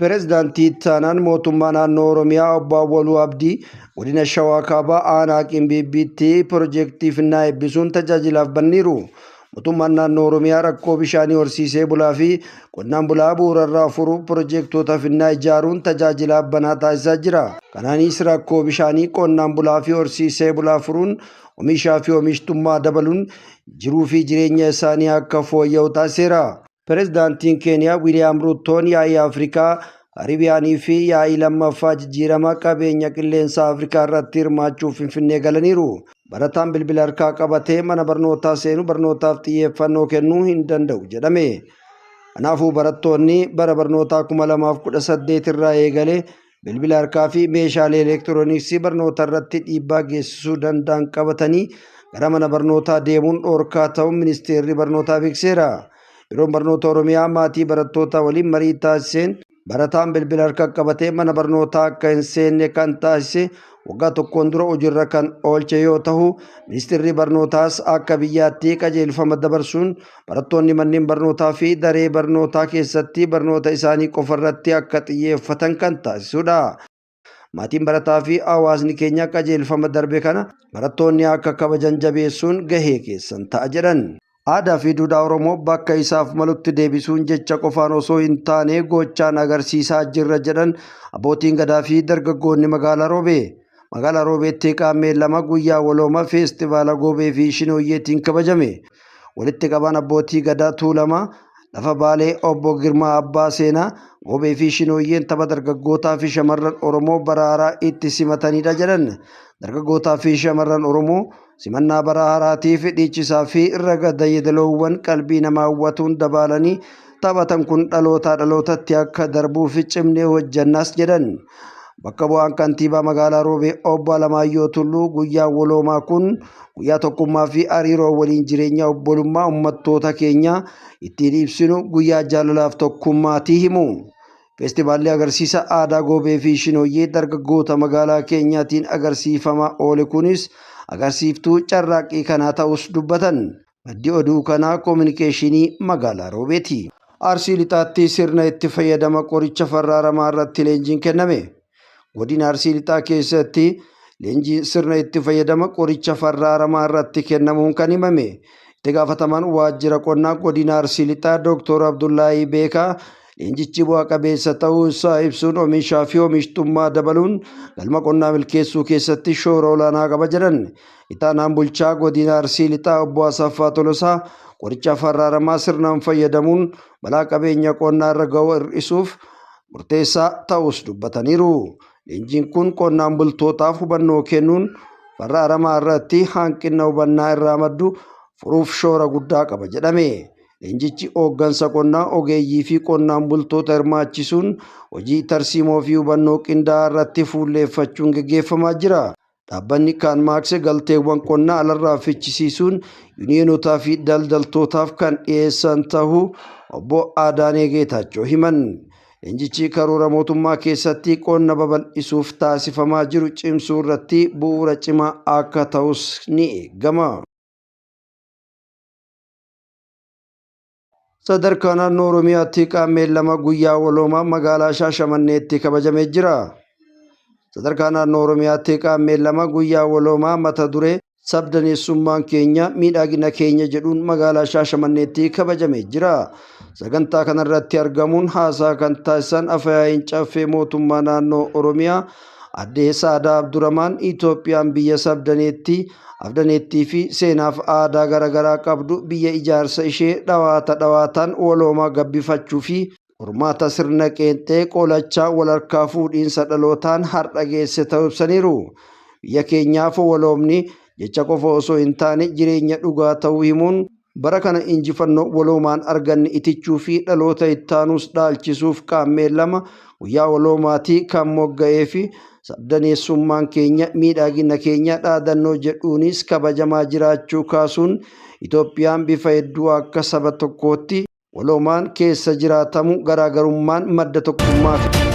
Pireezidaantii Ittaanaan Mootummaa Naannoo Oromiyaa Obbo Awwaluu Abdii Godina Shawaa Kaabaa Aanaa Qimbiibbiitti Pirojektii Finnaa eebbisuun tajaajilaaf banniiru. Mootummaan Naannoo Oromiyaa rakkoo bishaanii horsiisee bulaa fi qonnaan bulaa bu'uurarraa furuuf pirojektoota Finnaa ijaaruun tajaajilaaf banaa taasisaa jira. Kanaanis rakkoo bishaanii qonnaan bulaa fi horsiisee bulaa furuun omishaa fi oomishtummaa dabaluun jiruu fi jireenya isaanii akka fooyya'u taasiseera. Pireezidaantiin Keeniyaa Wiiliyaam Ruuttoon yaa'ii Afrikaa Kaaribiyaanii fi yaa'ii lammaffaa jijjiirama qabeenya qilleensaa Afrikaa irratti hirmaachuuf Finfinnee galaniiru. Barataan bilbila harkaa qabatee mana barnootaa seenu barnootaaf xiyyeeffannoo kennuu hin danda'u jedhame. Kanaafuu barattoonni bara barnootaa 2018 irraa eegalee bilbila harkaa fi meeshaalee elektirooniksii barnoota irratti dhiibbaa geessisuu danda'an qabatanii gara mana barnootaa deemuun dhoorkaa ta'uun ministeerri barnootaa beeksiseera. Biiroon Barnoota Oromiyaa maatii barattootaa waliin marii taasiseen barataan bilbila harkaa qabatee mana barnootaa akka hin seenne kan taasise waggaa tokkoon dura hojiirra kan oolche yoo ta'u, ministeerri barnootaas akka biyyaatti qajeelfama dabarsuun barattoonni manneen barnootaa fi daree barnootaa keessatti barnoota isaanii qofarratti akka xiyyeeffatan kan taasisudha. Maatiin barataa fi hawaasni keenya qajeelfama darbe kana barattoonni akka kabajan jabeessuun gahee keessan ta'a jedhan. Aadaa fi duudhaa Oromoo bakka isaaf malutti deebisuun jecha qofaan osoo hin taane gochaan agarsiisaa jirra jedhan abbootiin gadaa fi dargaggoonni magaalaa Roobee. Magaalaa Roobeetti qaammeen 2 guyyaa walooma feestivaala Goobee fi Shinooyyeetiin kabajame. Walitti qabaan abbootii gadaa Tuulamaa lafa Baalee obbo Girmaa Abbaa Seenaa Goobee fi Shinooyyeen tapha dargaggootaa fi shamarran Oromoo bara haaraa itti simatanidha jedhan. Dargaggootaa fi shamarran Oromoo simannaa bara haaraatiif dhiichisaa fi ragada yeedaloowwan qalbii namaa hawwatuun dabaalanii taphatan kun dhalootaa dhalootatti akka darbuuf cimnee hojjannas jedhan. Bakka bu'aan kantiibaa magaalaa Roobee obbo Alamaayyoo Tulluu guyyaan waloomaa kun guyyaa tokkummaa fi hariiroo waliin jireenya obbolummaa uummattoota keenyaa ittiin ibsinu guyyaa jaalalaaf tokkummaatii himu. Feestivaalli agarsiisa aadaa Goobee fi Shinooyyee dargaggoota magaalaa keenyaatiin agarsiifamaa oole kunis agarsiiftuu carraaqqii kanaa ta'us dubbatan. Maddi oduu kanaa Kominikeeshinii Magaalaa Roobeeti. Arsii Lixaatti sirna itti fayyadama qoricha farra aramaa irratti leenjiin kenname. Godina Arsii Lixaa keessatti leenjiin sirna itti fayyadama qoricha farra aramaa irratti kennamuun kan himame. Itti gaafatamaan waajjira qonnaa godina Arsii Lixaa Dooktor Abdullaahii Beekaa leenjichi bu'a qabeessa ta'uu isaa ibsuun oomishaa fi oomishtummaa dabaluun galma qonnaa milkeessuu keessatti shoora olaanaa qaba jedhan. Ittaanaan bulchaa godina Arsii Lixaa obbo Asaffaa Tolosaa qoricha farra aramaa sirnaan fayyadamuun balaa qabeenya qonnaa irra ga'u hir'isuuf murteessaa ta'us dubbataniiru. Leenjiin kun qonnaan bultootaaf hubannoo kennuun farra aramaa irratti hanqina hubannaa irraa maddu furuuf shoora guddaa qaba jedhame. Leenjichi hooggansa qonnaa ogeeyyii fi qonnaan bultoota hirmaachisuun hojii tarsiimoo fi hubannoo qindaa'aa irratti fuulleeffachuun geggeeffamaa jira. Dhaabbanni Kaanmaaks galteewwan qonnaa alarraa fichisiisuun yuuniyeenotaa fi daldaltootaaf kan dhiyeessan ta'uu obbo Adaanee Geetaachoo himan. Leenjichi karoora mootummaa keessatti qonna babal'isuuf taasifamaa jiru cimsuu irratti bu'uura cimaa akka ta'us ni eegama. Sadarkaa naannoo Oromiyaatti qaammeen 2 guyyaa waloomaa magaalaa Shaashamanneetti kabajamee jira. Sadarkaa naannoo Oromiyaatti qaammeen 2 guyyaa waloomaa mata duree sabdaneessummaan keenya miidhagina keenya jedhuun magaalaa Shaashamanneetti kabajamee jira. Sagantaa kanarratti argamuun haasaa kan taasisan Afyaa'iin Caffee Mootummaa Naannoo Oromiyaa Addee Saadaa Abduramaan Itoophiyaan biyya sabdaneettii, afdaneettii fi seenaaf aadaa garaagaraa qabdu biyya ijaarsa ishee dhawaata dhawaataan waloomaa gabbifachuu fi qormaata sirna qeenxee qolachaa walharkaa fuudhiinsa dhalootaan har'a geesse ta'uu ibsaniiru. Biyya keenyaaf waloomni jecha qofa osoo hin taane jireenya dhugaa ta'uu himuun bara kana injifannoo waloomaan arganne itichuu fi dhaloota ittaanuus dhaalchisuuf qaammee 2 guyyaa waloomaatii kan mogga'ee fi sabdaneessummaan keenya miidhagina keenya dhaadannoo jedhuunis kabajamaa jiraachuu kaasuun Itoophiyaan bifa hedduu akka saba tokkootti waloomaan keessa jiraatamu garaagarummaan madda tokkummaa fi.